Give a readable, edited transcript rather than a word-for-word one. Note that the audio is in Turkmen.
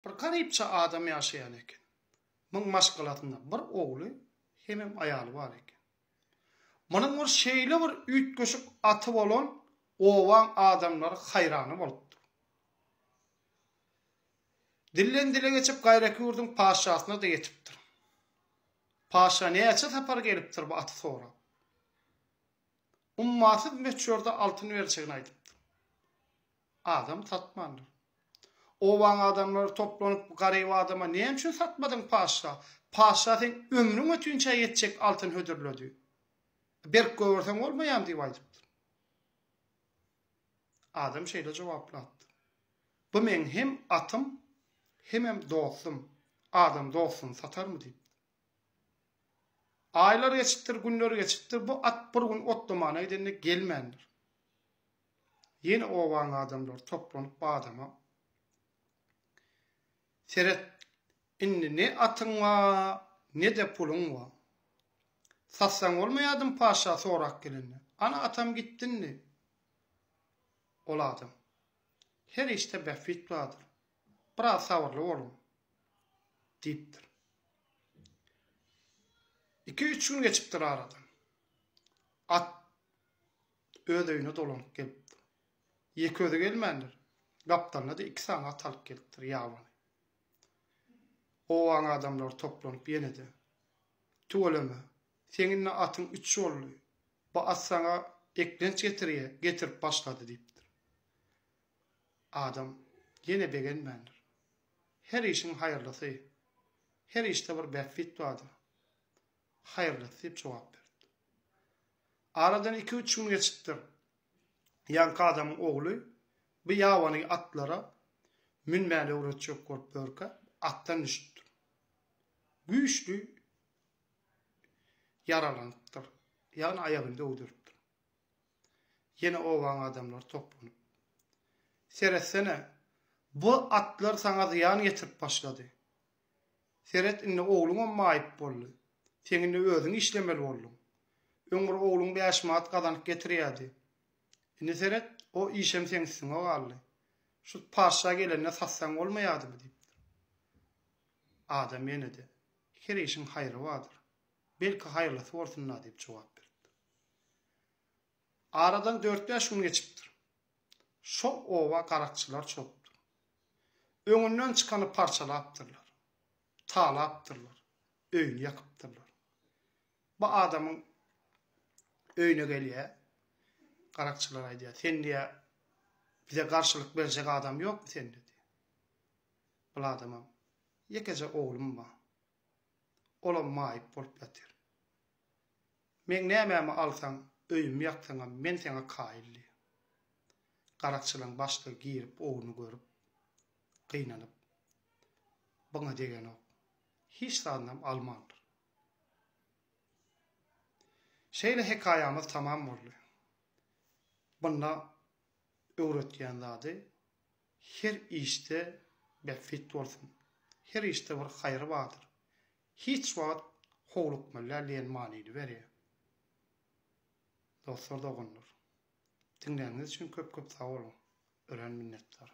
Bir garypja adam ýaşaýan eken. Muň maşgalasynda bir ogly hemem aýaly bar eken. Munuň bir şeýle bir üýtgeşik aty bolan obaň adamlary haýrana bolupdyr. Dilden dile geçip gaýraky ýurduň patyşasyna-da ýetipdir. Patyşa näçe sapar gelipdir bu aty sorap. Ummasyz möçberde altyn berjegini aýdypdyr. Adam satmandyr. Obaň adamlary toplanyp bu garyp adama näme üçin satmadyň patyşa? Patyşa seň ömrüň ötünçä ýetjek altyn hödürledi. Berip goýberseň bolmaýamy diýip aýdypdyr. Adam şeýle jogaplapdyr. Bu meň hem atym, hemem dostum. Adam dostuny satarmy diýipdir. Aýlar geçipdir, günler geçipdir, bu at bir gün otlamana gidende gelmändir. Ýene obaň adamlary toplanyp bu adama, Seret, indi ne atyň bar, ne-de puluň bar. Satsaň bolmaýardymy paşşa sorap gelende? Ana, atam gitdi indi. Ol adam, Her işde bähbit bardyr. Biraz sabyrly boluň. Diýipdir. Iki-üç gün geçipdir aradan. At öz öýüne dolanyp gelipdir. Ýeke özi gelmändir. Gapdalyna-da iki sany at alyp gelipdir, ýabany. Obaň adamlary toplanyp ýene-de, Tüweleme, seň indi atyň üç boldy. Bu at saňa eklenç getirýä, getirip başlady diýipdir. Adam ýene begenmändir. Her işiň haýyrlysy, her işde bir bähbit bardyr. Haýyrlysy diýip jogap beripdir. Aradan iki-üç gün geçipdir. Ýaňky adamyň ogly bu ýabany atlara münmäni öwretjek bolup ýörkä, atdan düşüpdir. Güýçli ýaralanypdyr. Ýagny aýagyny döwdüripdir. Ýene obaň adamlary toplanyp, Seretsene, bu atlar saňa zyýan getirip başlady. Seret indi ogluňam maýyp boldy. Seň indi özüň işlemeli bolduň. Öň bir ogluň bäş manat gazanyp getirýärdi. Indi seret, o işem seň üstüňe galdy. Şu patyşa gelende satsaň bolmaýardymy diýipdir. Adam ýene-de, Her işiň haýry bardyr. Belki haýyrlysy bolsun-da diýip jogap beripdir. Aradan dört-bäş gün geçipdir. Şol oba garakçylar çozupdyr. Öňünden çykany parçalapdyrlar. Talapdyrlar. Öýüni ýakypdyrlar. Bu adamyň öýüne gelýär. Garakçylar aýdýar, Sen diýýär, bize garşylyk berjek adam ýokmy sende diýýär. Bul adamam, Ýekeje oglum bar. Olam maýyp bolup ýatyr. Meň nämämi alsaň, öýümi ýaksaňam men saňa kaýyl diýýär. Garakçylaň başlygy girip ogluny görüp, gynanyp, Buňa degenok. Hiç zadynam almandyr. Şeýle hekaýamyz tamam boldy. Bunda öwretýän zady her işde bähbit bolsun. Her işde bir haýry bardyr. Hiç wagt howlukmaly däl diýen manyny berýär. Dostlar doganlar. Diňläniňiz üçin köp köp sag boluň. Örän minnetdar.